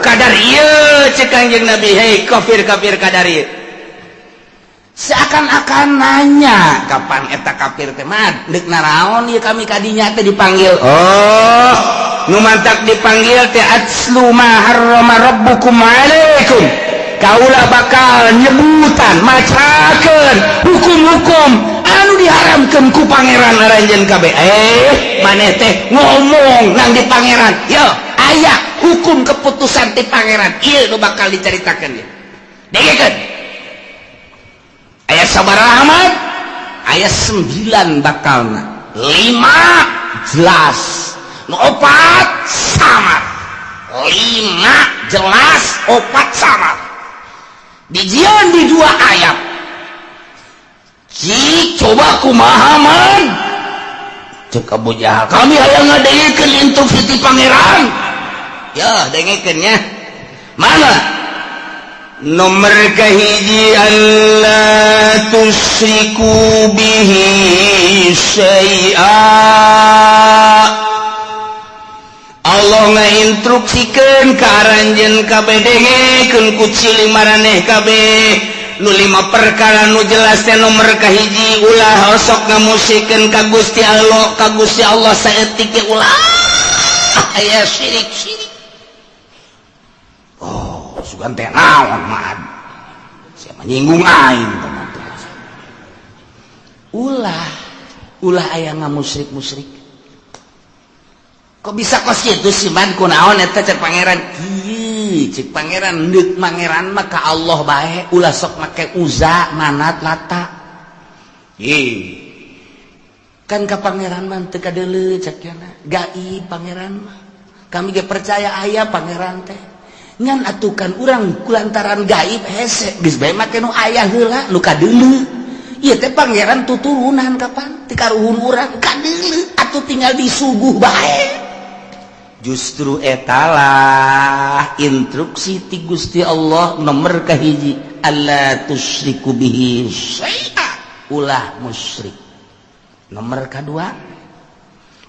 Kadar ieu, cek Kangjeng Nabi, hei kafir-kafir, kadar ieu. Seakan-akan nanya kapan eta kafir teh, mad, deuk naraon ieu kami kadinya teh dipanggil? Oh, nu mantak dipanggil teh atlu ma harrama rabbukum alaikum, kaula bakal nyebutan, macakeun hukum-hukum anu diharamkeun ku Pangeran aranjeun kabeh. Eh, maneh teh ngomong nang di Pangeran, yo aya hukum keputusan ti Pangeran, ieu nu bakal dicaritakeun. Ieu dengekeun, aya sabaraha, Ahmad? Aya 9 bakalna, 5 jelas, nu opat samar. 5 jelas, opat samar, dijieun di dua ayat. Cik, coba kumaha, man? Cek Abu Jahal, kami hayang ngadengekeun instruksi ti Pangeran. Ya, dengekeun nya. Mana nomor kahiji? Alla tusyriku bihi syai'a. Allah ngainstruksikeun ka aranjeun kabeh, dengekeun ku ciling maraneh kabeh, nu lima perkara nu jelas teh, nomor kahiji, ulah osok ngamusikeun ka Gusti Allah, ka Gusti Allah saeutik ge ulah aya syirik syirik. Oh, sugan teh naon, mad? Siapa nyinggung aing? Ulah, ulah aya ngamusyrik musyrik. Kok bisa kos kitu sih, man? Kunaon eta? Cek Pangeran kieu, cek Pangeran, deuk Pangeran mah ka Allah bae, ulah sok make Uza, Manat, Lata. Ih, kan ka Pangeran mah teu kadeuleu, cek nya gaib Pangeran mah. Kami ge percaya aya Pangeran teh, ngan atukan urang kulantaran gaib hese, geus bae make nu aya heula, nu kadeuleu. Ieu teh Pangeran tuturunan kapan ti karuhun urang kadeuleu, atuh tinggal disuguh bae. Justru etalah instruksi ti Gusti Allah nomor kahiji, alla tusyriku bihi syai'a, ulah musyrik. Nomor kedua,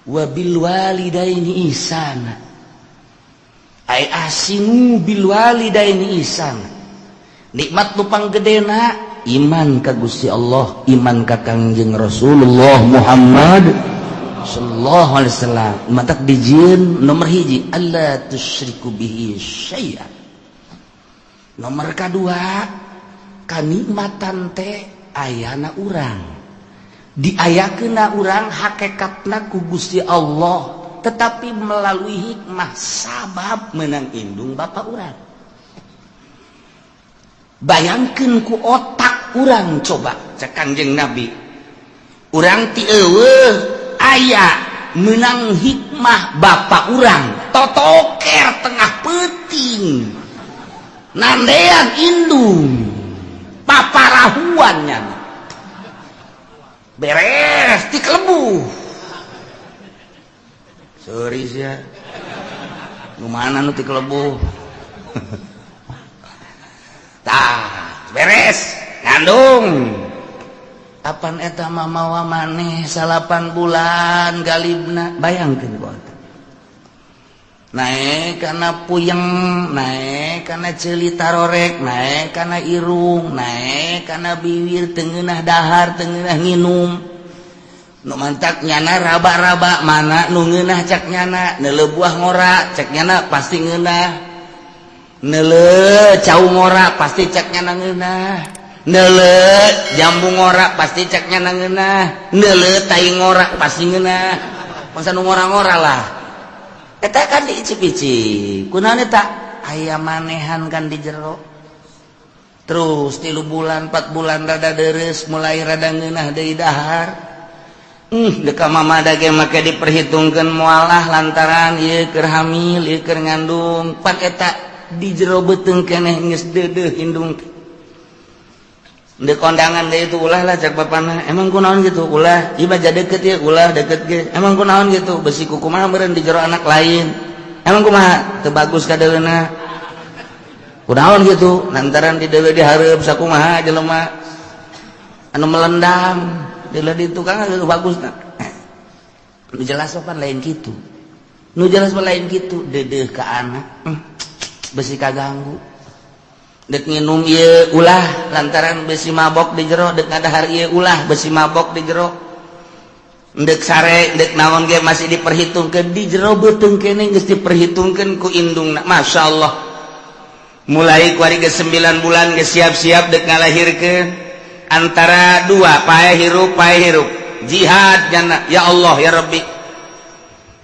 wabil walidaini ihsana, ay ahsinu bil walidaini ihsana. Nikmat nu panggedena iman ka Gusti Allah, iman ka Kangjeng Rasulullah Muhammad sallallahu alaihi wasallam. Matak dijieun nomor hiji, alla tusyriku bihi syai'a. Nomor kedua, kanikmatan teh ayana urang, diayakeunna urang hakikatna ku Gusti Allah, tetapi melalui hikmah sabab menang indung bapak urang. Bayangkeun ku otak urang coba, cek Kangjeng Nabi, urang ti eueuh aya, menang hikmah bapak urang totoker tengah peuting nandean indung paparahuannya, beres ti kelebuh. Sorry ya, nu mana nu ti kelebuh? Tah, beres ngandung, apan eta mamawa maneh 9 bulan galibna. Bayangkeun ku otak, naek kana puyeng, naek kana ceuli tarorek, naek kana irung, naek kana bibir, teu ngeunah dahar, teu ngeunah nginum. Nu mantak nyana raba-raba mana nu ngeunah. Cak nyana neuleuh buah ngora, cek nyana pasti ngeunah. Neuleuh cau ngora, pasti cek nyana ngeunah. Neuleuh jambu ngora, pasti cek nyana ngeunah. Neuleuh tai ngora, pasti ngeunah. Masa nu ngora-ngora lah eta kan diicip-icip. Kunaon eta? Aya manehan kan di jero. Terus 3 bulan, 4 bulan rada deres, mulai rada ngeunah deui dahar. Deka mama dage make diperhitungkeun mualah lantaran ieu keur hamil, ieu keur ngandung. Pan eta di jero beuteung keneh geus deudeuh indung. Dek kondangan deui itu ulah lah, cek bapana. Emang kunaon gitu? Ulah, ieu mah deket ya, ulah deket ge. Emang kunaon gitu? Besi kumaha meureun di jero anak lain. Emang kumaha? Teu bagus kadeuleuna. Kunaon gitu? Lantaran di dewe di hareup sakumaha jelema anu melendang di di tukang bagus nah. Nu jelas sopan lain gitu. Nu jelas mah lain gitu, deudeuh ka anak. Besi kaganggu. Dek nginum ieu ulah lantaran besi mabok di jero, dek ngadahar ieu ulah besi mabok di jero. Dek sare, dek naon ge masih diperhitungkeun di jero beuteung keneh geus diperhitungkeun ku indungna. Masya Allah. Mulai kuari ge 9 bulan geus siap-siap dek ngalahirkeun antara dua pae hirup pae hirup. Jihad jana ya Allah ya Rabbi.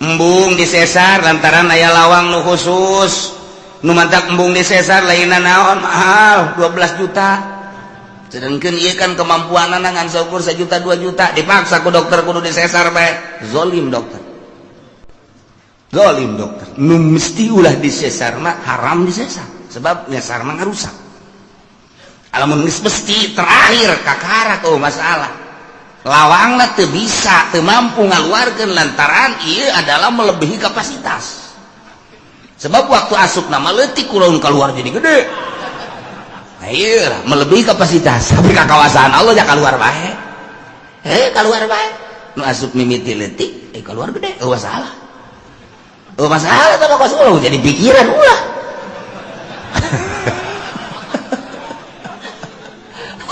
Embung disesar lantaran aya lawang nu khusus. Nu mantak embung disesar lainna naon mahal 12 juta. Sedangkan ieu kan kemampuanana ngan saukur 1 juta 2 juta dipaksa ku dokter kudu disesar bae. Zolim dokter. Zolim dokter. Nu mesti ulah disesar mah haram disesar sebab nyesar mah ngarusak. Alamun geus mesti terakhir kakarak oh masalah. Lawangna teu bisa, teu mampu ngaluarkeun lantaran ieu adalah melebihi kapasitas. Sebab waktu asup nama leutik kurang keluar jadi gede. Nah, iya, melebihi kapasitas. Tapi kakawasan Allah ya keluar bae. Keluar bae. Nu asup mimiti leutik, keluar gede. Oh masalah. Oh masalah teh kos ulah jadi pikiran ulah.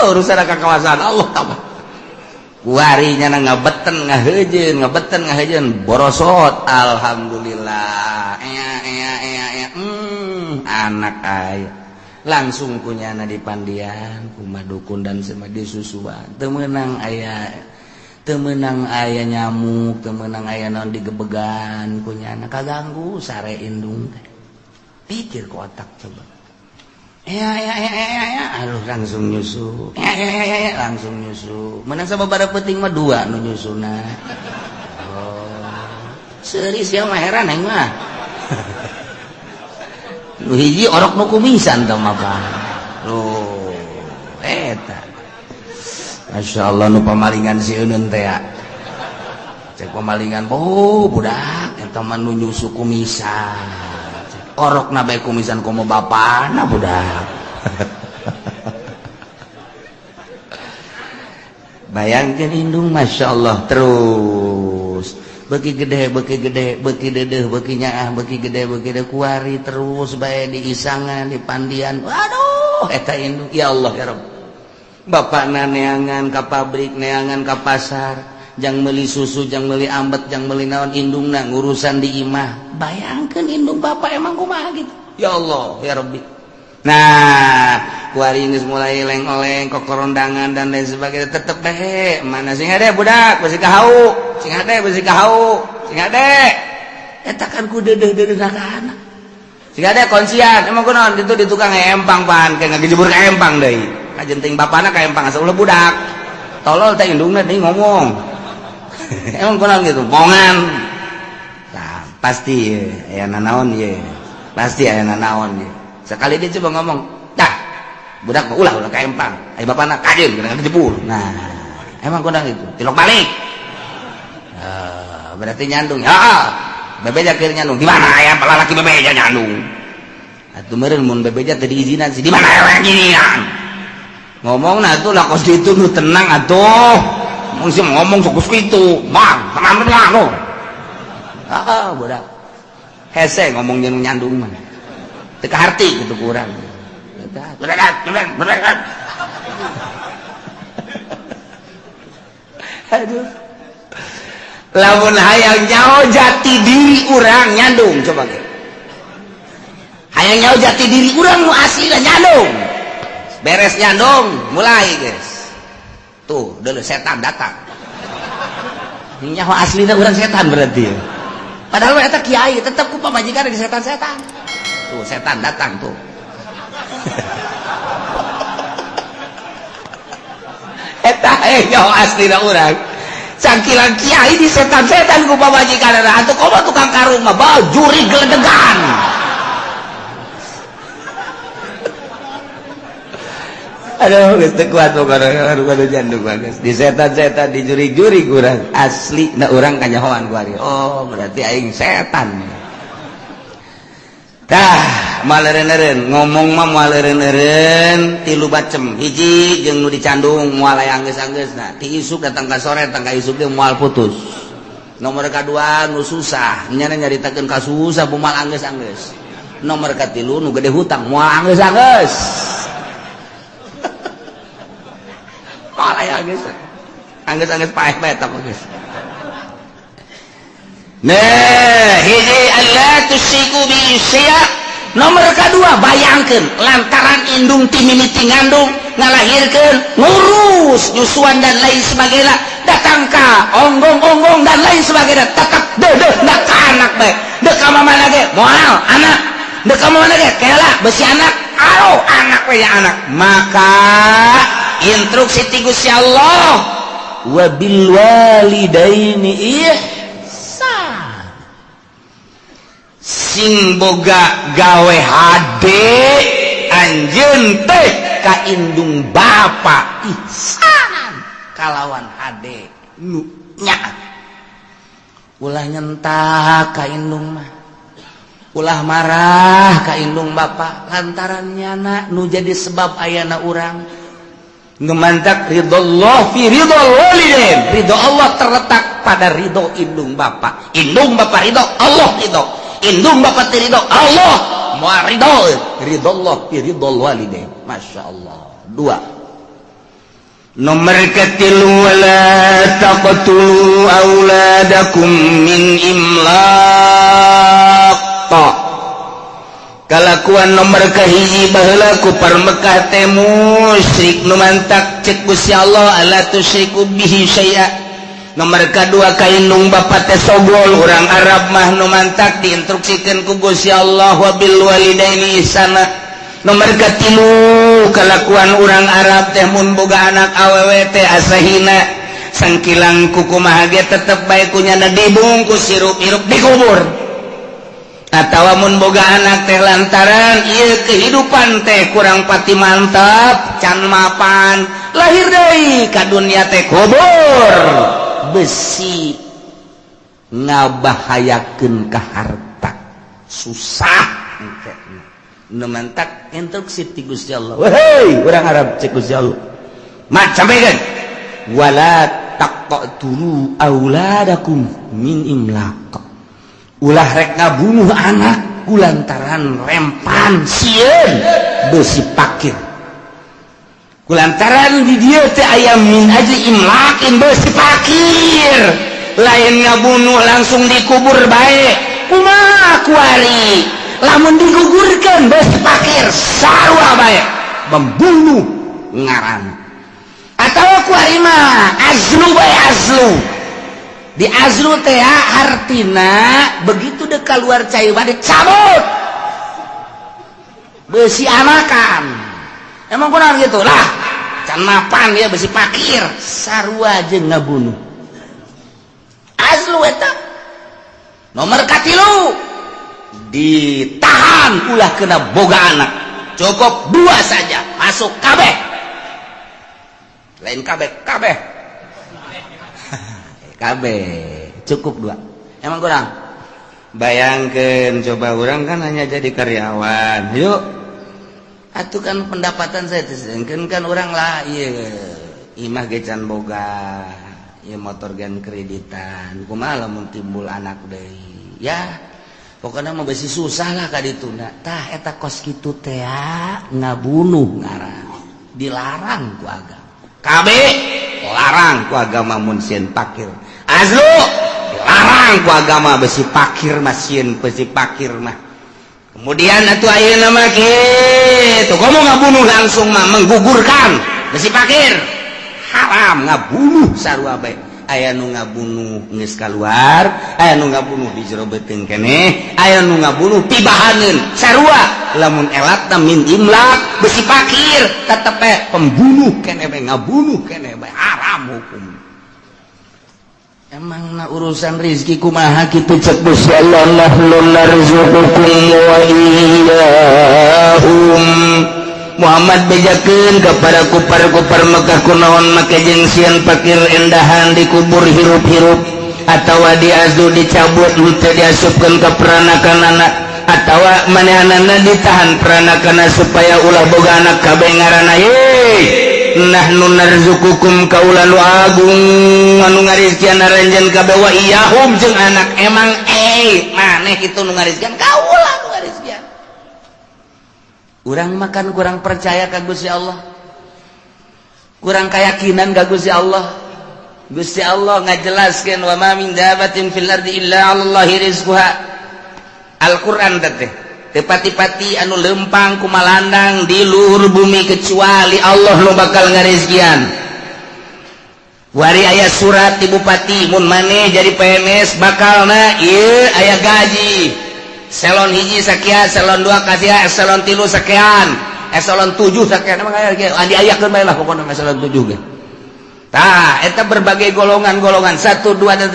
Urusan kakawasan Allah tambah. Kuari nyana ngabeten ngahejeun, ngabeten ngahejeun borosot. Alhamdulillah. Ea ea ea ea. Anak aya. Langsung kunyana di pandian, kumaha dukun dan semadi susuan. Teu meunang aya, teu meunang aya nyamuk, teu meunang aya naon digebegan kunyana kaganggu sare indung teh. Pikir ku otak coba. Ya ya ya ya ya, aduh langsung nyusu. Ya ya ya ya, langsung nyusu. Menang sama pada penting mah dua nu nyusuna. Oh. Seuris ya mah heran aing mah. Nu hiji orok nu kumisan teh mah Pak. Loh, eta. Masyaallah nu pamalingan si eunun teh ya. Cek pamalingan, oh budak eta mah nu nyusu kumisan. Orok na bae kumisan komo bapana budak. Bayangkeun indung Masya Allah terus beuki gede beuki gede beuki dedeh beuki nyaah beuki gede beuki gede kuari terus bae di isangan di pandian. Waduh eta indung ya Allah ya Rabb. Bapakna neangan ka pabrik neangan ka pasar jang meuli susu jang meuli ambet jang meuli naon indungna ngurusan di imah. Bayangkeun indung bapak emang kumaha gitu. Ya Allah ya Rabbi. Nah kuari geus mulai leng-oleng kokorondangan dan lain sebagainya tetep bae mana sing hade budak besi kahau sing hade besi kahau sing hade eta kan ku deudeuh-deudeuh ka anak sing hade konsian emang kunaon ditu di tukang empang pan kayak ngagejebur ka empang deui kajenting bapana ka empang asa ulah budak tolol teh indungna deui ngomong. Emang kunaon gitu bongan. Nah, pasti aya nanaon ye. Pasti aya nanaon ye. Sekali dia coba ngomong, "Dah, budak mah ulah ulah ka empang. Aya bapana kajeun kena kejebur." Nah, emang kunaon gitu. Tilok balik. Berarti nyandung. Heeh. Bebeja keur nyandung. Di mana aya lalaki bebeja nyandung? Atuh meureun mun bebeja teu diizinan sih. Di mana aya ginian? Ngomongna atuh lah kos kitu nu tenang atuh. Mungkin ngomong sok gitu, bang, tenang tenang lo. Ah, budak. Hese ngomong jeung nyandung mah. Teu kaharti kitu kurang. Aduh. Lamun hayang nyaho jati diri urang nyandung coba ge. Hayang nyaho jati diri urang nu asli nyandung. Beres nyandung, mulai guys. Tuh, dulu setan datang. Nyaho aslina urang setan berarti. Padahal eta kiai tetep ku pamajikan di setan-setan. Tuh, setan datang tuh. Eta nyaho aslina urang. Cangkilan kiai di setan-setan ku pamajikan atuh komo tukang karung mah bajuri geledegan. Aduh, geus teu kuat pokona aduh jandung bagus. Di setan-setan dijuri-juri urang asli na urang kanyahoan ku ari. Oh, berarti aing setan. Tah, maleureun-eureun ngomong mah maleureun-eureun tilu bacem. Hiji jeung nu dicandung moal aya anggeus-anggeusna. Ti isuk datang ka sore datang ka isuk ge moal putus. Nomor kadua nu susah, nyana nyaritakeun ka susah moal anggeus-anggeus. Nomor katilu nu gede hutang moal anggeus-anggeus. Moal aya anggeus. Anggeus-anggeus paeh bae eta geus. Nah, hiji alla tusyriku bi syai'a. Nomor kedua, bayangkan lantaran indung ti mimiti ngandung, ngalahirkeun, ngurus nyusuan dan lain sebagainya, datang ka onggong-onggong dan lain sebagainya, tetap deudeuh na ka anak bae. Deuk ka mana ge moal anak, deuk ka mana ge kela besi anak, alo anak we anak. Maka instruksi ti Gusti Allah, wabil walidaini ihsan. Sing boga gawe hade anjeun teh ka indung bapa ihsanan kalawan hade nu nya. Ulah nyentak ka indung mah, ulah marah ka indung bapa lantaran nyana nu jadi sebab ayana urang. Ngemantak ridho fi ridho walidain. Ridho Allah terletak pada ridho indung bapa. Indung bapa ridho, Allah ridho. Indung bapa teu ridho, Allah moal ridho. Ridho Allah fi ridho walidain. Masya Allah. Dua. Nomor ketilu, wala taqtulu auladakum min imlaq. Kalakuan nomor kahiji baheula kufar Mekah teh musyrik, nu mantak cek Gusti Allah alla tusyriku bihi syai'a. Nomor kadua, ka indung bapa teh sogol urang Arab mah, nu mantak diinstruksikeun ku Gusti Allah wabil walidaini ihsana. Nomor katilu, kalakuan urang Arab teh mun boga anak awewe teh asa hina, sangkilang kukumaha ge tetep bae ku nyana dibungkus hirup-hirup dikubur. Atawa mun boga anak teh lantaran ieu kehidupan teh kurang pati mantap, can mapan, lahir deui ka dunia teh kubur, besi ngabahayakeun ka harta susah. Nu mantak instruksi ti Gusti Allah, wahai urang Arab, cek Gusti Allah mat sampaikan wala taqtulu auladakum min imlaq. Ulah rek ngabunuh anak kulantaran rempan sieun besi pakir, kulantaran di dieu teh aya min ajli imlakin, besi pakir. Lain ngabunuh langsung dikubur bae, kumaha kuari lamun digugurkeun besi pakir, sarua bae membunuh ngaran. Atau kuari mah azlu bae, azlu di azlu teh artina begitu dek keluar cai bade cabut besi anakan. Emang kurang gitu lah, can mapan ya besi pakir, sarua jeung ngabunuh azlu eta. Nomor katilu, ditahan ulah kena boga anak, cukup dua saja masuk kabeh, lain kabeh kabeh kabeh, cukup dua. Emang kurang? Bayangkan coba, orang kan hanya jadi karyawan yuk atuh kan pendapatan saya sedangkan kan orang lah iya imah ge can boga, iya motor gen kreditan, kumaha lamun timbul anak deui ya, pokoknya mau besi susah lah ka dituna. Tah eta kos kitu teh ngabunuh ngaran, dilarang ku agama. KB larang ku agama mun sieun pakir. Azlu dilarang ku agama besi pakir mah, sieun besi pakir mah. Kemudian atuh ayeuna mah kitu, komo ngabunuh langsung mah menggugurkan besi pakir, haram ngabunuh sarua bae. Aya nu ngabunuh geus kaluar, aya nu ngabunuh di jero beuteung keneh, aya nu ngabunuh tibahaneun, sarua lamun elatna min imlak besi pakir, tetep bae pembunuh keneh bae, ngabunuh keneh bae, haram hukum. Emang na urusan rizki kumaha kitu cek Gusti Allah, nahnu narzuqukum wa iyyahum. Muhammad, bejakeun kepada kupar-kupar Mekah, kunaon make jeung sieun pakir endahan dikubur hirup-hirup atawa diazlu, dicabut henteu diasupkeun ka peranakan anak, atawa manehanana ditahan peranakan supaya ulah boga anak kabeh ngaranna. Ye nahnu narzuqukum, kaula nu agung anu ngarizkian aranjeun kabeh, wa iyyahum jeung anak. Emang maneh kitu nu ngarizkian, kaula nu ngarizkian. Urang makan kurang percaya ka Gusti Allah, kurang keyakinan ka Gusti Allah. Gusti Allah ngajelaskeun wa ma min dabatin fil ardi illa 'alallahi rizquha. Al-Qur'an teh teu pati-pati anu lempang kumalandang di luhur bumi kecuali Allah nu bakal ngarizkian. Wari aya surat ti bupati, mun maneh jadi PNS bakalna ieu aya gaji eselon 1 sakian, eselon 2 sakian, eselon 3 sakian, eselon 7 sakian. Emang aya ge diayakeun bae lah, pokona eselon 7 ge. Tah, eta berbagai golongan-golongan 1 2 dan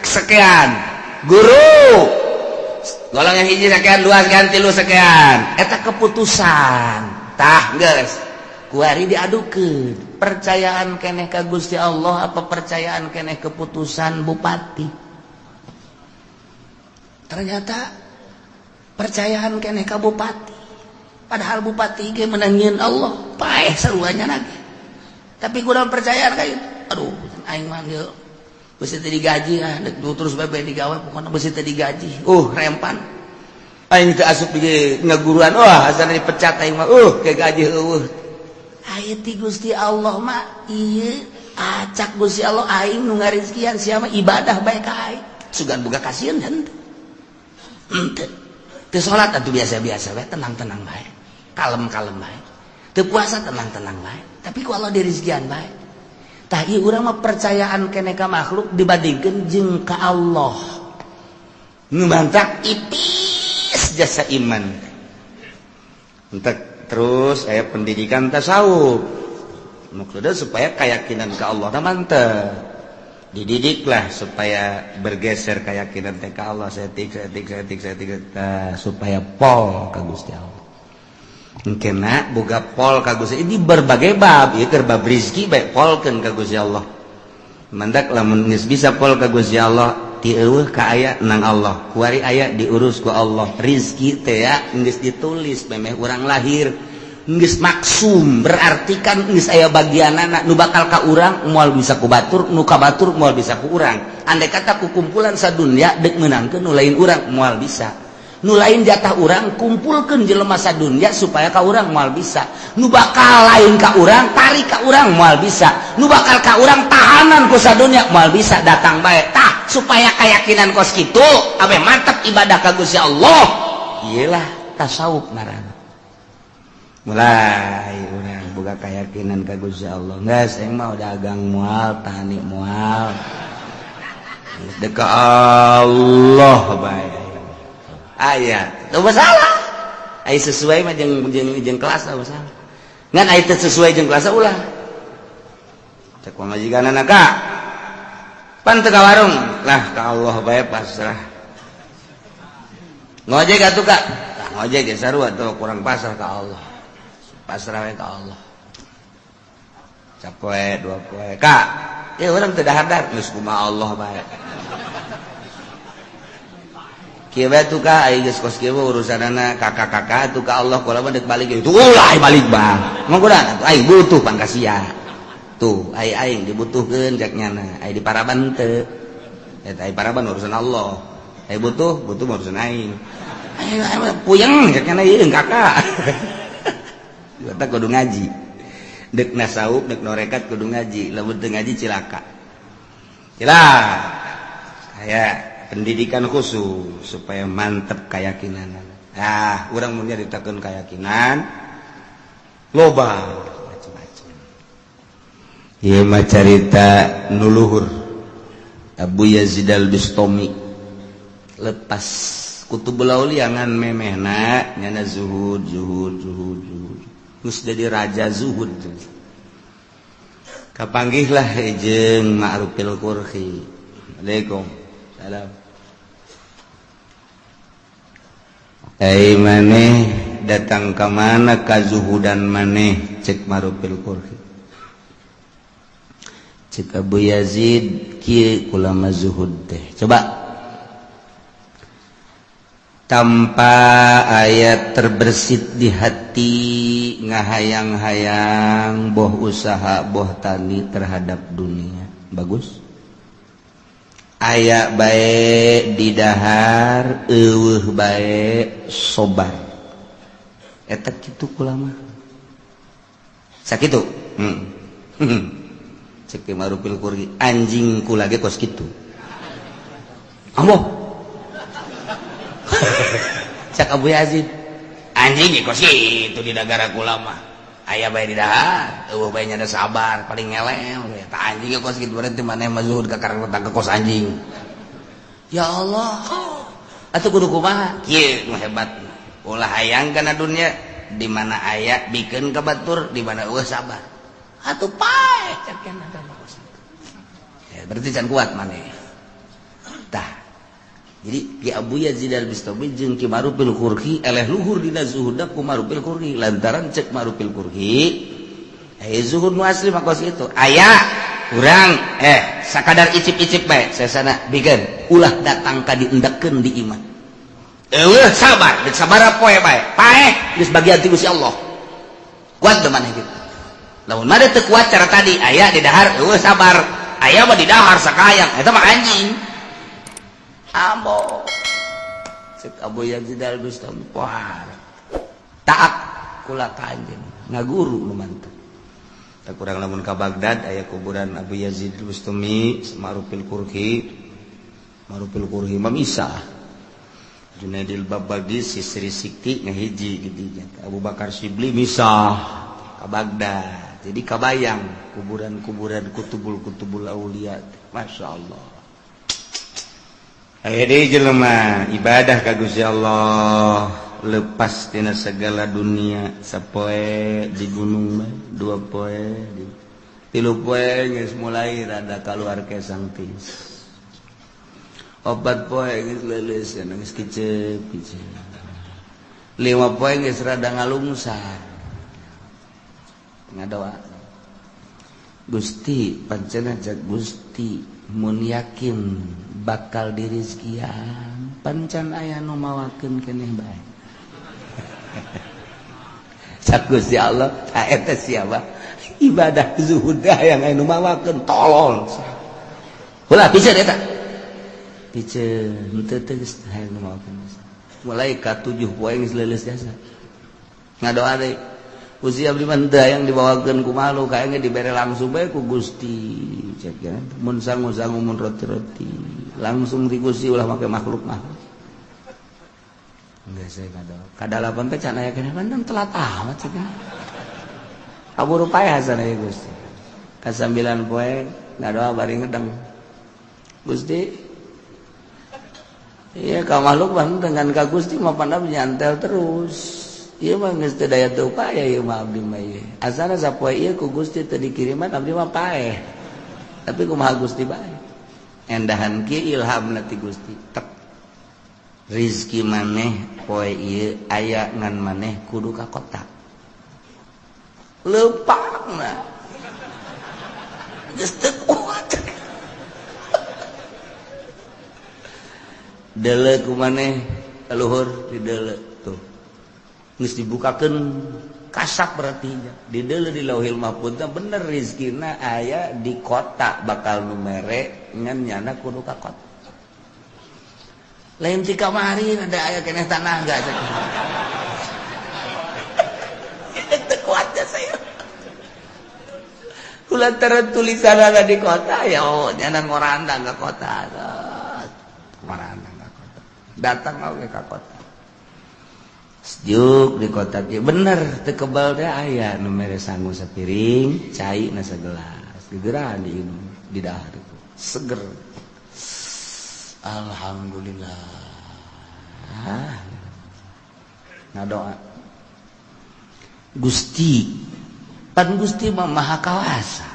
sekian. Guru golongan 1 sekian, 2 sekian, 3 sekian. Eta keputusan. Tah, geus. Kuari diadukeun. Percayaan keneh ka Gusti Allah apa percayaan keneh keputusan bupati? Ternyata percayaan keneh ka bupati. Padahal bupati ge menangin Allah, paeh saruanya lagi. Tapi kurang percayaan kayak aduh, aing mah ieu besi teu digaji, ah terus bae digawe, pokona besi teu digaji. Rempan. Aing teu asup di ngaguruan, wah asana dipecat aing mah. Ke gaji eueuh. Aya ti Gusti Allah mah ieu acak Gusti Allah aing nu ngarizkian, sia mah ibadah bae ka aing. Sugan boga kasieun henteu. Henteu. Teu salat atuh biasa-biasa bae, tenang-tenang bae. Kalem-kalem bae. Teu puasa tenang-tenang bae. Tapi ku Allah dirizkian bae. Tah, ieu urang mah percayaan keneh ka makhluk dibandingkeun jeung ka Allah. Nu mantak ipis jasa iman. Entek terus aya pendidikan tasawuf. Maksudnya supaya keyakinan ke Allah mantep. Dididiklah supaya bergeser keyakinan teh ka Allah setik setik setik setik supaya pol ka Gusti Allah. Kena boga pol ka Gusti ini berbagai bab, ieu keur bab rezeki bae polkeun ka Gusti Allah. Mandak lamun geus bisa pol ka Gusti Allah, ti eueuh ka aya nang Allah, kuari aya diurus ku Allah. Rizki teh ya geus ditulis memeh urang lahir, geus maksum, berarti kan geus aya bagianana. Nu bakal ka urang moal bisa ku batur, nu ka batur moal bisa ku urang. Andai kata ku kumpulan sadunya dek meunangkeun nu lain urang, moal bisa. Nu lain jatah urang kumpulkeun jelema sadunya supaya ka urang, moal bisa. Nu bakal lain ka urang tarik ka urang, moal bisa. Nu bakal ka urang tahanan ku sadunya, moal bisa, datang bae. Tah, supaya keyakinan kos kitu abe mantap ibadah ka Gusti Allah, iyalah tasawuf ngaranna. Mulai urang boga keyakinan ka Gusti Allah, geus aing mah dagang moal, tani moal, geus ka Allah bae. Aya teu masalah, aya sesuai mah jeung jeung jeung kelas teu masalah, ngan aya teu sesuai jeung kelas ulah. Cek pamajikanana, "Ka pan teu ka warung?" "Lah, ka Allah bae, pasrah." "Ngojek atuh, Kak?" "Tah, ngojek ge sarua tuh, kurang pasrah ka Allah, pasrah we ka Allah." Sapoe dua poe, "Kak, ya urang teu dahar, geus kumaha Allah bae." Kieu bae tuh, Kak, ai geus kos kieu urusanana kakak-kakak tuh ka Allah. Kalau mah deuk balik itu ulah balik, Bang. Mah kuda atuh aing butuh pan ka sia. Tuh, ai aing dibutuhkeun cek nyana, ai di paraban teu. Eta ai paraban urusan Allah. Ai butuh, butuh urusan aing. Aing puyeng cek nyana ieu kakak. Eta kudu ngaji. Dek nasawuf, dek norekat kudu ngaji, lamun teu ngaji cilaka. Cilaka. Kayak pendidikan khusus supaya mantep keyakinan. Nah, urang mun nyaritakeun keyakinan loba macam-macam. Ieu mah carita nu luhur. Abu Yazid Al-Bustami lepas Kutubul Aulia ngan memehna nyana zuhud zuhud zuhud zuhud. Geus jadi raja zuhud. Kapanggihlah jeung Ma'rufil Qurhi. Assalamualaikum. Salam. Ai maneh datang ka mana kazuhudan maneh? Cek Ma'rufil Qurhi. Cek Abu Yazid, kieu ulama zuhud teh. Coba tanpa ayat terbersit di hati ngahayang-hayang boh usaha boh tani terhadap dunia, bagus aya bae didahar, eueuh bae sobar. Eta kitu kula mah. Sakitu. Cek Ki Ma'rufil Karhi, anjing kula ge kos kitu. Ambo. Cak Abu Yazid, anjing ge kos kitu di nagara kula mah. Aya bae di dahar, eueuh bae nya sabar, paling ngelel. Tah anjing ge kos kitu, berarti maneh mah zuhud ka karena ke kos anjing. Ya Allah. Atuh kudu kumaha? Kieu nu hebat. Ulah hayang kana dunia, di mana aya bikeun ka batur, di mana eueuh sabar. Atuh paeh cak kana kos. Ya, berarti can kuat maneh. Tah. Jadi Ki Abu Yazid Al-Bistami jeung Ki Ma'rufil Karhi eleh luhur dina zuhudna ku Ma'rufil Karhi, lantaran cek Ma'rufil Karhi zuhud nu asli mah kos itu. Aya urang sakadar icip-icip bae sesana bikeun, ulah datang ka diendekkeun di imah. Eueuh sabar, geus sabaraha poe bae. Paeh geus bagian ti Gusti Allah. Kuat teu maneh kitu? Lamun mah teu kuat cara tadi, aya di dahar eueuh sabar, aya mah di dahar sakayang, eta mah anjing. Ambo. Cek Abu Yazid Al-Bistami, wah. Taat kula ka anjeun, ngaguru nu mantep. Tak kurang lamun ka Baghdad aya kuburan Abu Yazid Al-Bistami, Ma'rufil Karhi. Ma'rufil Karhi mah misah. Junaidil Babagi Sisri Sikti ngahiji di dinya. Abu Bakar Syibli misah ka Baghdad. Jadi kabayang kuburan-kuburan kutubul-kutubul aulia. Masya Allah. Aya deui jelema ibadah ka Gusti Allah lepas tina segala dunia, sapoe di gunung mah, dua poe di tilu poe geus mulai rada kaluar kesang tis, opat poe geus leuleus geus kicep kicep, lima poe geus rada ngalungsar, ngadoa, Gusti, pancen cek Gusti mun yakin bakal dirizkian pancan aya nu mawakeun keneh bae. Cak Gusti Allah, tah eta siapa ibadah zuhud yang aya nu mawakeun, tolol. Ulah piceun eta, piceun henteu teh geus hayang nu mawakeun. Mulai ka 7 poe geus leuleus jasa, ngadoa deui, Gusti, abdi mah henteu hayang dibawakeun ku makhluk, hayang dibere langsung bae ku Gusti. Cek ya, mun sangu-sangu, mun roti-roti langsung di Gusti, ulah make makhluk mah. Enggak, saya ngadoa kadalapan teh can aya keneh, pan telat amat cek, kaburu paeh sana ya Gusti. Ka 9 poe ngadoa bari ngedeng, Gusti, iya ka makhluk mah dengan ka Gusti mah pandam nyantel terus. Ieu mah geus teu daya teu upaya ieu mah abdi mah ieu. Asana sapoe ieu ku Gusti teu dikiriman, abdi mah paeh. Tapi kumaha Gusti bae. Endahan kieu ilhamna ti Gusti. Tek. Rizki maneh poe ieu aya, ngan maneh kudu ka kota. Leumpangna. Geus teu kuat. Deuleu ku maneh ka luhur, dideuleu tuh. Geus dibukakeun kasap, berarti di deuleu di Lauhil Mahfuz bener rizkina aya di kota, bakal nu mere, ngan nyana kudu ka kota. Lain ti kamari ada aya keneh tanah enggak cek. Teu kuat ya saya. Kulantaran tulisan ada di kota ya, oh nyana ngorandang ke kota. Ngorandang ke kota. Datang oge ka kota. Sejuk di kota kieu bener teu kebal teh aya nu mere sangu sapiring, cai na sagelas. Gegeran diinum, di dahar itu. Seger. Alhamdulillah. Ngadoa. Gusti, pan Gusti mah maha kawasa.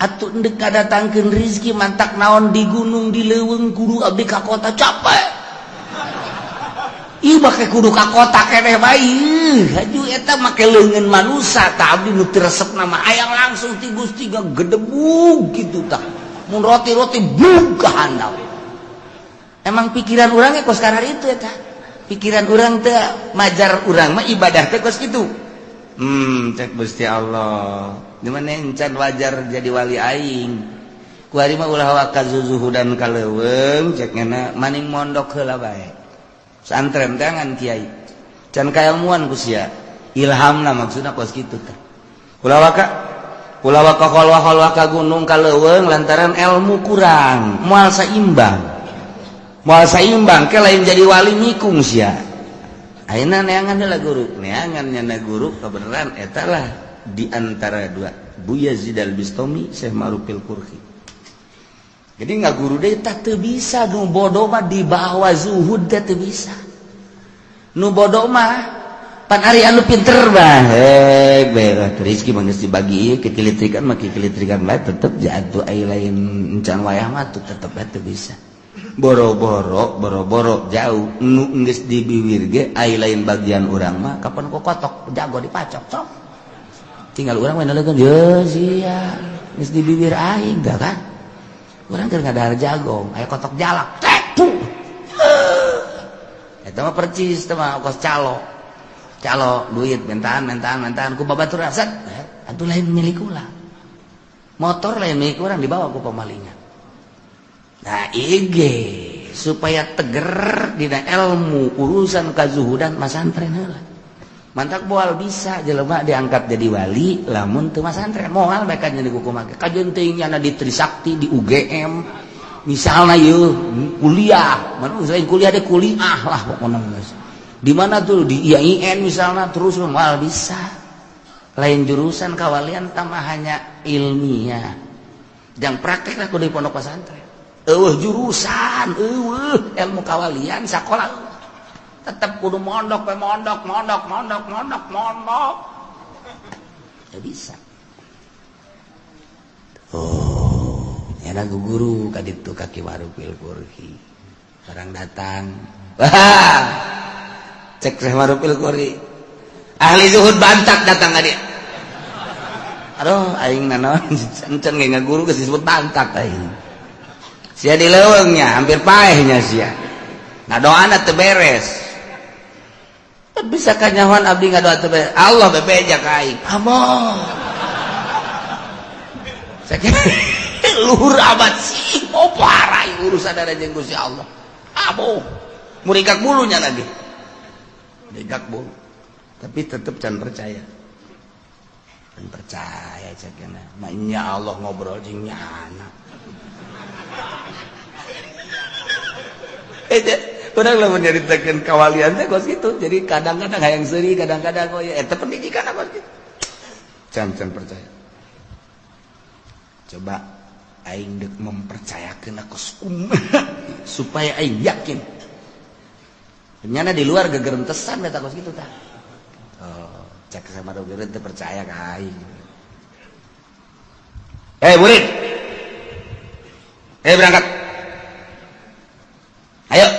Atuh endek kadatangkeun rizki mantak naon di gunung di leuweung kudu abdi ka kota, capek. Ih, make kudu ka kota keneh bae. Haju eta make leungeun manusa tah, abdi nu teu resep nama hayang langsung ti Gusti gedebug kitu tah. Mun roti-roti bug ka handap. Emang pikiran urang ge kos karar itu eta. Pikiran urang teh majar urang mah ibadah teh kos kitu. Cek Gusti Allah. Di mana encan wajar jadi wali aing. Kuari mah ulah waka zuzuhudan ka leuweung, cek ngena maning mondok heula bae. Santren teh ngan kiai. Can kailmuan ku sia. Ilhamna maksudna kos kitu teh. Ulah waka ulah waka kholwah-kholwah ka gunung ka leuweung lantaran ilmu kurang, moal saimbang. Moal saimbang ke lain jadi wali nikung sia. Ayeuna neangan heula guru, neangan nyana guru kebenaran eta lah di antara dua, Buya Yazid Al-Bistami, Syekh Ma'rufil Qurhi. Jadi nggak guru deh tak teu bisa, nu bodoh mah di bawah zuhud teh teu bisa. Nu bodoh mah pan ari anu pinter mah hek bae rezeki mah geus dibagi kekilitrikan mah kekilitrikan bae tetep jatuh, ai lain encan wayah mah tuh tetep bae teu bisa. Boro-boro boro-boro jauh, nu geus di biwir ge ai lain bagian urang mah kapan ku kotok jago dipacok cok. Tinggal urang mah nalegeun ye sia geus di bibir aing dah kan. Urang keur ngadahar jagong aya kotok jalak tek puh. Eta mah percis teh mah kos calo. Calo duit mentaan mentaan mentaan ku babatur set atuh lain milik urang. Motor lain milik urang dibawa ku pemalingan. Nah IG supaya teger dina ilmu urusan kazuhudan masantren heula. Mantak moal bisa jelema diangkat jadi wali lamun teu masantren, moal bae jadi kumaha. Kajeun teuing nyana di Trisakti, di UGM misalnya yeuh kuliah, mana selain kuliah deh kuliah lah pokoknya geus. Di mana tuh di IAIN misalnya terus moal bisa. Lain jurusan kawalian tambah hanya ilmiah. Jang praktek lah kudu di pondok pesantren. Eueuh jurusan, eueuh ilmu kawalian sakola tetap kudu mondok we, mondok mondok mondok mondok mondok. Ya bisa. Oh, ya guru ka ditu ka Ki Ma'rufil Qurhi. Barang datang. Wah. Cek Syekh Ma'rufil Qurhi. Ahli zuhud bantak datang ka dia. Aduh, aing nanaon encan ge ngaguru geus disebut bantak aing. Sia di leuweungnya hampir paehnya sia. Nah doana teu beres. Bisa kanyahoan abdi ngadoa teu beres. Allah bebeja ka aing. Amoh. Sakieu luhur amat sih. Oh parah urusan ada jeung Gusti Allah. Amoh. Muringkak bulunya lagi. Muringkak bulu. Tapi tetep can percaya. Can percaya cekna. Maknya Allah ngobrol jeung nyana. Urang lamun nyaritakeun kawalian teh kos kitu. Jadi kadang-kadang hayang seuri, kadang-kadang oh ya eta pendidikan apa kitu. Can can percaya. Coba aing deuk mempercayakeun aku supaya aing yakin. Nyana di luar gegerentesan eta kos kitu tah. Oh, cek sama dokter teu percaya ka aing. Eh, murid. Eh, berangkat. Ayo.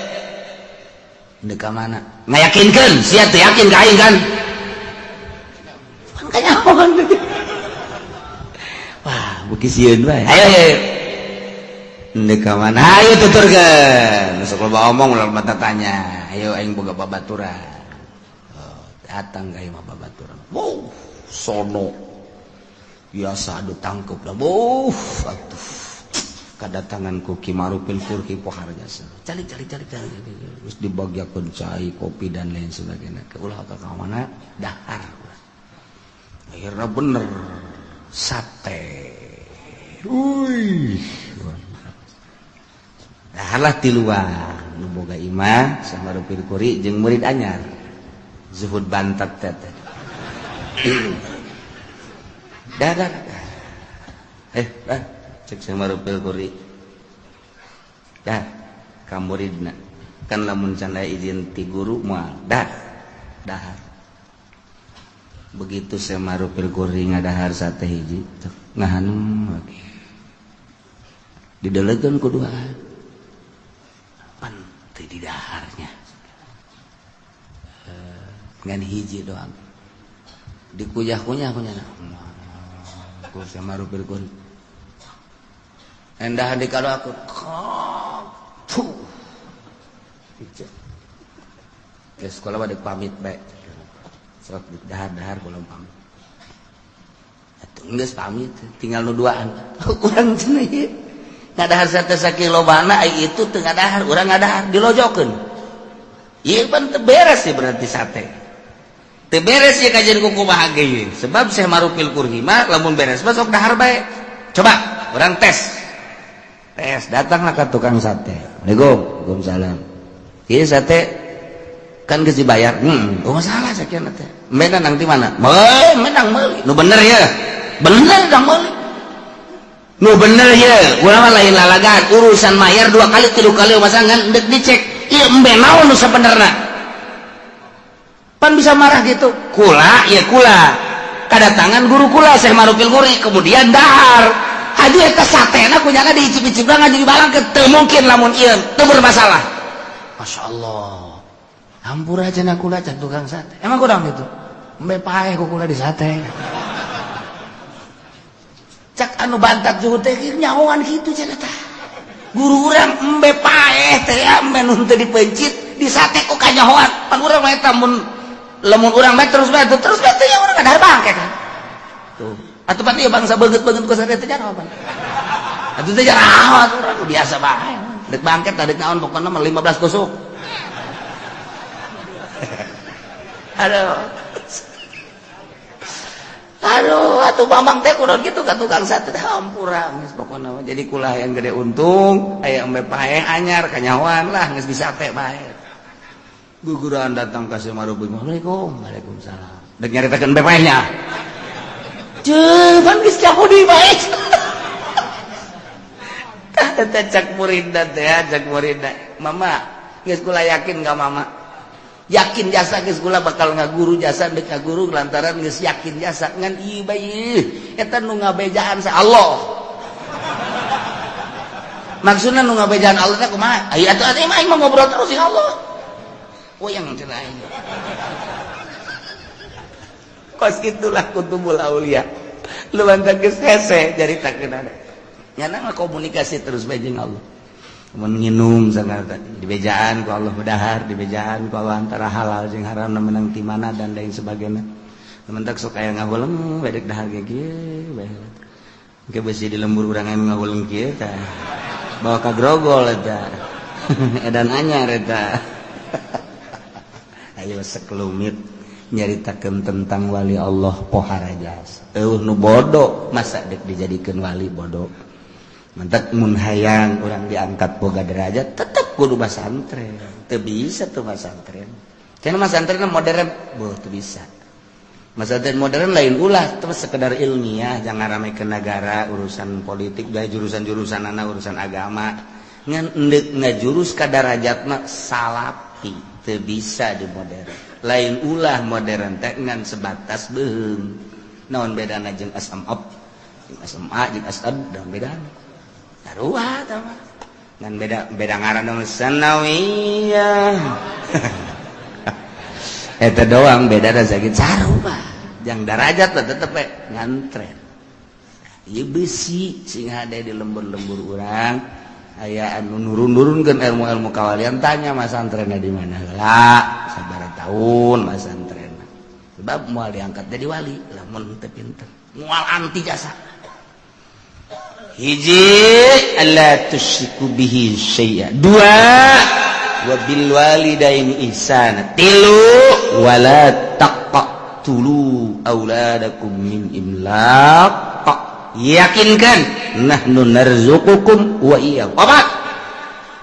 Deuk ka mana? Ngayakinkeun, sia teu yakin ka aing kan? Pan kanyahoan. Wah, beuki sieun bae. Ayo, ayo. Deuk ka mana? Ayo tuturkeun. Sok loba omong ulah loba tanya. Ayo aing boga babaturan. Oh, datang ka imah babaturan. Wow, sono. Biasa adu tangkep lah. Wow, atuh. Kedatangan ku Ki Ma'rufil Qurhi pohar jasa. Calik calik calik calik. Terus dibagiakeun cai, kopi dan lain sebagainya. Ke ulah ka mana? Dahar. Akhirnya bener sate. Wih. Daharlah tiluan nu boga imah Syekh Ma'rufil Qurhi jeung murid anyar. Zuhud bantat teh. Dah dah. Eh, dah. Cek Syekh Ma'rufil Qurhi. Dah, ka muridna. Kan lamun can aya izin ti guru moal. Dah. Dahar. Begitu Syekh Ma'rufil Qurhi ngadahar sate hiji, ngahanum lagi. Didelegeun ku duaan. Pan teu didaharnya. Ngan hiji doang. Dikuyah-kunyah kunyah. Ku Syekh Ma'rufil Qurhi. Endahan di kado aku. Puh. Ke sekolah pada pamit bae. Sok dahar-dahar kula pamit. Atuh geus pamit, tinggal nu duaan. Urang cenah ieu. Ngadahar sate sakilobana ai itu teu ngadahar, urang ngadahar dilojokeun. Ieu pan teu beres sih berarti sate. Teu beres ya kajian kumaha ge, sebab Syekh Marufil Kurhi mah lamun beres mah sok dahar bae. Coba urang tes. Tes, datanglah ke tukang sate. Assalamualaikum. Waalaikumsalam. Ieu sate kan geus dibayar. Oh masalah sakieu teh. Menang di mana? Menang meuli. Nu bener ya. Bener dang meuli. Nu bener ya. Urang mah lain lalagan, urusan mayar 2 kali 3 kali masa ngan deuk dicek. Ieu embe naon nu sabenerna? Pan bisa marah gitu. Kula ya kula. Kedatangan guru kula Syekh Marufil Guri, kemudian dahar. Haju eta satena kunyana diicip-icip ngaju dibalang ke teu mungkin lamun ieu teu bermasalah. Masya Allah. Hampura cenah kula can tukang sate. Emang kurang gitu. Embe paeh ku kula di sate. Cak anu bantak juhud teh nyahoan kitu cenah tah. Guru urang embe paeh teh embe nu teu dipencit di sate ku kanyahoan. Pan urang mah eta mun lamun urang bae terus bae terus bae teh urang kadar bangke kan. Tuh. Atuh pan ieu bangsa beungeut-beungeut ku sate teh jaraho pan. Atuh teh jaraho atuh urang biasa bae. Dek bangket dek naon pokona mah 15 tusuk. Aduh. Aduh, atuh Bambang teh kudu kitu ka tukang sate teh hampura geus pokona mah. Jadi kula yang gede untung, aya embe paeh anyar kanyahoan lah geus disate bae. Guguran datang ka Syekh Marufil. Assalamualaikum. Waalaikumsalam. Dek nyaritakeun embe paehnya. Cuman geus nyaho deui bae. Tah eta cak muridna teh, cak muridna. Mama, geus kula yakin ka mama. Yakin jasa geus kula bakal ngaguru jasa deuk ngaguru lantaran geus yakin jasa ngan ieu bae eta nu ngabejaan sa Allah. Maksudna nu ngabejaan Allah teh kumaha? Aya atuh atuh mah aing mah ngobrol terus jeung Allah. Uyang cenah aing. Kos itulah kutubul aulia. Lu bantang geus hese caritakeun ada. Nyana mah komunikasi terus bae jeung Allah. Mun nginum sagala tadi dibejaan ku Allah dahar, dibejaan ku Allah antara halal jeung haram menang ti mana dan lain sebagainya. Mentak sok aya ngahuleng bedek dahar ge kieu bae. Engke beusi di lembur urang anu ngahuleng kieu tah. Bawa ka grogol eta. Edan anyar eta. Ayo sekelumit nyaritakeun tentang wali Allah pohara jasa. Eueuh nu bodoh masa dek dijadikeun wali bodoh. Mentak mun hayang urang diangkat boga derajat tetep kudu masantren. Teu bisa tuh masantren. Cenah masantren modern, boh teu bisa. Masantren modern lain ulah terus sekedar ilmiah, jangan rame ke negara, urusan politik, bae jurusan-jurusan anak urusan agama. Ngan endek ngajurus ka darajat mah salapi, teu bisa di modern. Lain ulah modern teh ngan sebatas beuheung. Naon bedana jeung SMA? Jeung SMA jeung SAD naon bedana? Sarua tah mah. Ngan beda beda ngaran dong sanawiyah. Eta doang beda da sakit sarua. Jang darajat lah tetep we ngantren. Ieu besi sing hade di lembur-lembur urang aya anu nurun-nurunkeun ilmu-ilmu kawalian tanya masantrenna di mana heula sabaraha tahun masantrenna. Sebab moal diangkat jadi wali lamun teu pinter. Moal anti jasa. Hiji alla tusyriku bihi syai'a. Dua wa bil walidaini ihsana. Tilu wala taqtulu auladakum min imlaq. Yakinkan nahnu narzuqukum wa iyyahum. Opat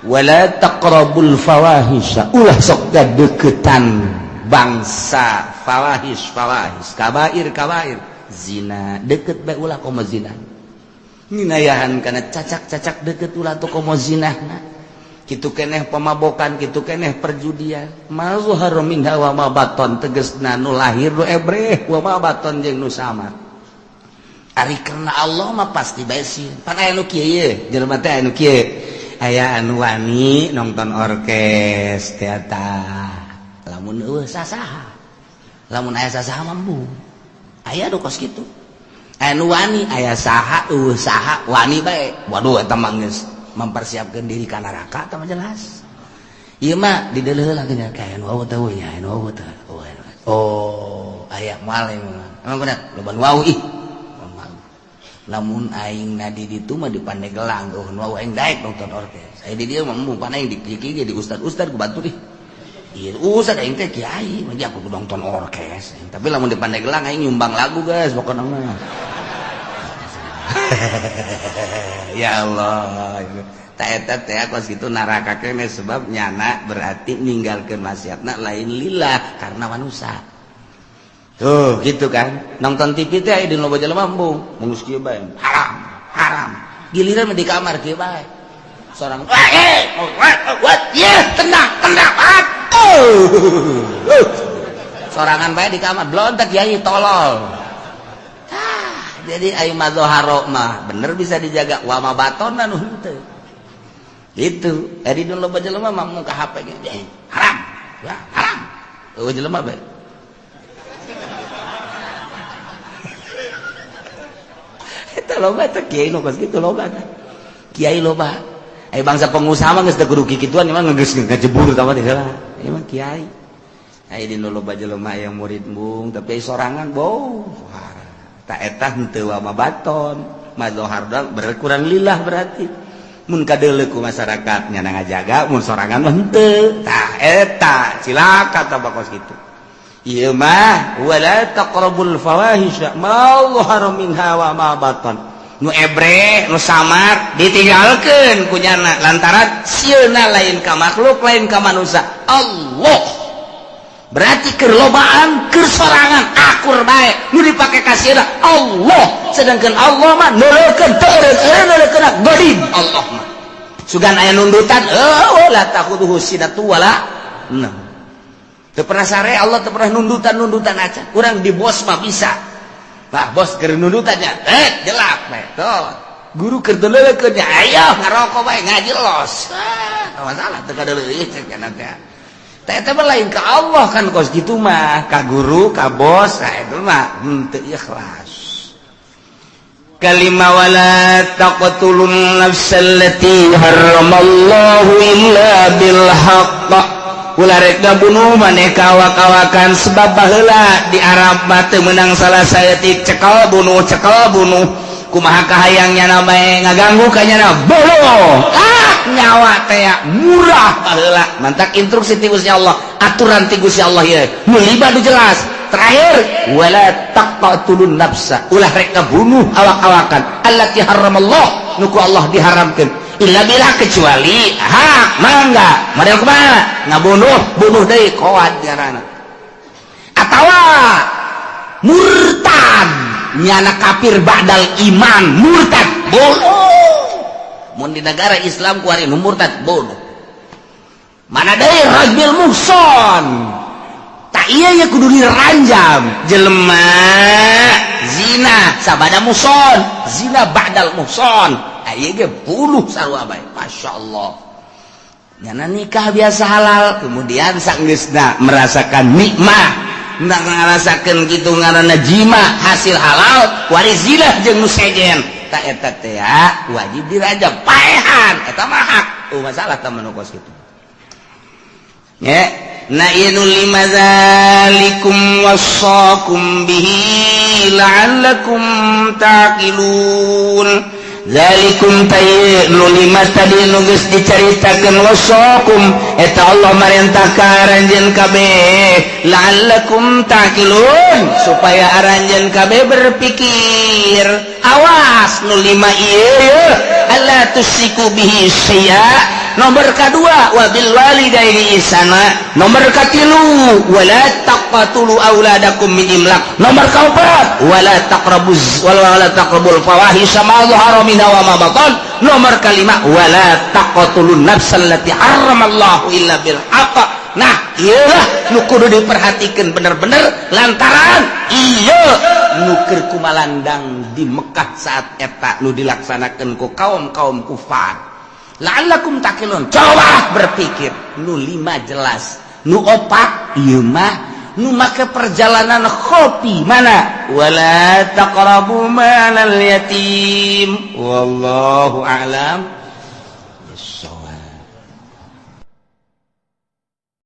wala taqrabul fawahisha. Ulah sok deketan bangsa fawahis fawahis kabair kabair zina deket bae ulah komo zina. Minayahan karena cacak-cacak deket ulah tuh komo zinahna. Kitu keneh pemabokan, kitu keneh perjudian. Ma zahara minha wa ma baton tegesna nu lahir nu ebreh wa ma baton jeung nu samar. Ari karena Allah mah pasti bae sieun. Pan aya nu kieu ye, jelema teh aya nu kieu. Aya anu wani nonton orkes teater. Lamun eueuh sasaha. Lamun aya sasaha mah embung. Aya nu kos kitu. Anu wani aya saha eueuh saha wani bae. Waduh eta mah geus mempersiapkan diri ka neraka tah mah jelas. Ieu mah dideuleuh heula geuning ka anu wau teh nya anu wau teh. Oh, aya moal emang bener loba nu wau ih. Lamun aing na di ditu mah di Pandeglang eueuh nu wau aing daek nonton orkes. Aya di dieu mah embung pan aing di kieu di ustad-ustad ku batur ih. Iya, usah aing teh kiai, mah aku nonton orkes. Tapi lamun di Pandeglang aing nyumbang lagu, guys, pokoknya mah. Ya Allah. Tak eta teh kos kitu neraka kene, sebab nyana berarti ninggalkeun maksiatna lain lillah, karena manusia. Tuh, gitu kan. Nonton TV teh aya di loba jelema embung, mun kieu bae. Haram, haram. Giliran di kamar kieu bae. Seorang, eh, what? Yeah, tenang, tenang. Oh. Sorangan bae di kamar, blontak kiai tolol. Tah, jadi ayo madzoharo mah bener bisa dijaga, wa ma batona nu henteu. Itu, ari nu loba jelema mah muka HP ge, eh, haram. Ya, haram. Eueuh jelema bae. Eta loba teh kiai nu kos kitu loba teh. Kiai loba. Ayo bangsa pengusaha mah geus teu kudu kikituan, mah geus ngajebur tah mah heula. Ieu mah kiai. Aya di nu loba jelema yang murid embung, tapi sorangan bau. Tak eta henteu wa ma baton. Madzohar berkurang lillah berarti. Mun kadeuleu ku masyarakat nya ngajaga, mun sorangan mah henteu. Tah eta cilaka tah kos kitu. Ieu mah wala taqrabul fawahisha ma dhahara minha wa ma batan. Nu ebre, nu samar ditinggalkeun ku nyana lantaran sieuna lain ka makhluk, lain ka manusia. Allah. Berarti keur lobaan, keur sorangan akur bae nu dipake ka sieuna Allah. Sedangkan Allah mah neuleukeun teu eureun godin Allah mah. Sugan aya nundutan, eueuh la takhudhuhu sinatu wala naum. Teu pernah sare Allah, teu pernah nundutan-nundutan acan. Urang di bos mah bisa. Bah, bos keur nundutannya, eh jelap bae. Tuh. Guru keur teu nya, ayo ngarokok bae ngaji los. Ah, masalah teu kadeuleuh cek cenah teh. Teh eta mah lain ka Allah kan kos kitu mah, ka guru, ka bos, nah itu mah henteu ikhlas. Kalima wala taqtulun nafsal lati harramallahu illa bil haqq. Ulah rek ngabunuh maneh ka awak-awakan, sebab baheula di Arab mah teu meunang salah saeutik, cekel bunuh, cekel bunuh. Kumaha kahayang nyana bae ngaganggu ka nyana bunuh. Ah, nyawa teh murah baheula. Mantak instruksi ti Gusti Allah, aturan ti Gusti Allah ieu. Nu lima nu jelas. Terakhir wala taqtulun nafsa, ulah rek ngabunuh awak-awakan allati harramallah, nu ku Allah diharamkeun, illa bila kecuali hak. Mangga model kumaha ngabunuh, bunuh deui koad ngaranna, atawa murtad, nyana kafir ba'dal iman, murtad bunuh. Mun di negara Islam kuari nu murtad bunuh. Mana deui rajul muhson, tak iya ya kudu diranjam jelema zina sabada muhson, zina ba'dal muhson, ieu ge bunuh sarua bae. Masya Allah, nyana nikah biasa halal, kemudian sanggeusna merasakan nikmat, nak ngarasakeun kitu ngaranna jima hasil halal, waris zina jeung nu sejen, tak eta teh wajib dirajam paehan, eta mah hak. Oh, masalah tah manu kos kitu nya. Na ieu nu lima zalikum wasaqum bihi la'allakum taqilun. Zalikum tay nu lima tadi nu geus dicaritakeun, wasaqum eta Allah marentah ka aranjeun kabeh, la'allakum taqilun, supaya aranjeun kabeh berpikir. Awas nu lima ieu, alla tusyriku bihi syai'a, nomor kedua wabil walidaini ihsana, nomor katilu wala taqtulu auladakum min imlaq, nomor keempat wala taqrabuz wala taqrabul fawahisha ma dhahara minha wa ma batan, nomor kelima wala taqtulun nafsal lati harramallahu illa bil haqq. Nah, iyalah nu kudu diperhatikan bener-bener, lantaran iya nu keur kumalandang di Mekah saat eta nu dilaksanakeun ku kaum-kaum kufar. La'allakum taqilun, coba berpikir. Nu lima jelas, nu opat ieu mah nu make perjalanan kopi mana wala taqrabu malal yatim. Wallahu a'lam.